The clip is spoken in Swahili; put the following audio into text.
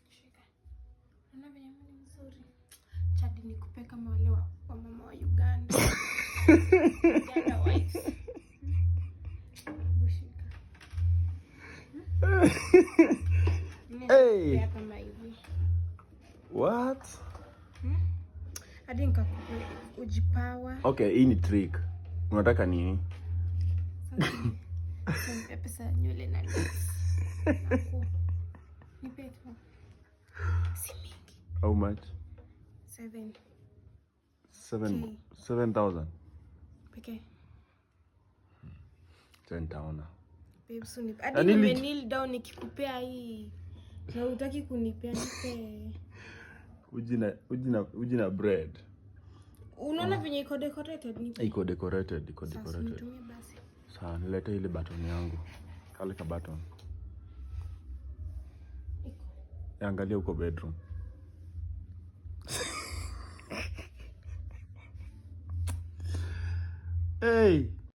Shika. Unaona venye mimi ni mzuri. Chadi nikupe kama wale wa mama wa Uganda. Uganda wives. Bushika. Mimi Hey. nakupea kama hivi. What? Hadi nikakupe ujipawa. Okay, hii ni trick. Unataka nini? Sasa nipe pesa ya nywele na lips. Nipe tu. Si mingi. How much? 7 Seven, K. 7,000. Pekee. Sasa nitaona. Babes, unipe. Na Hadi nime kneel down nikikupea hii. Na hutaki kunipea, nipe. Uji na bread. Unaona venye iko decorated, nipe. Iko decorated, iko Sasa decorated. nitumie basi. Sawa, nilete ile button yangu. Kale ka button. Iko. Angalia huko bedroom. Hey.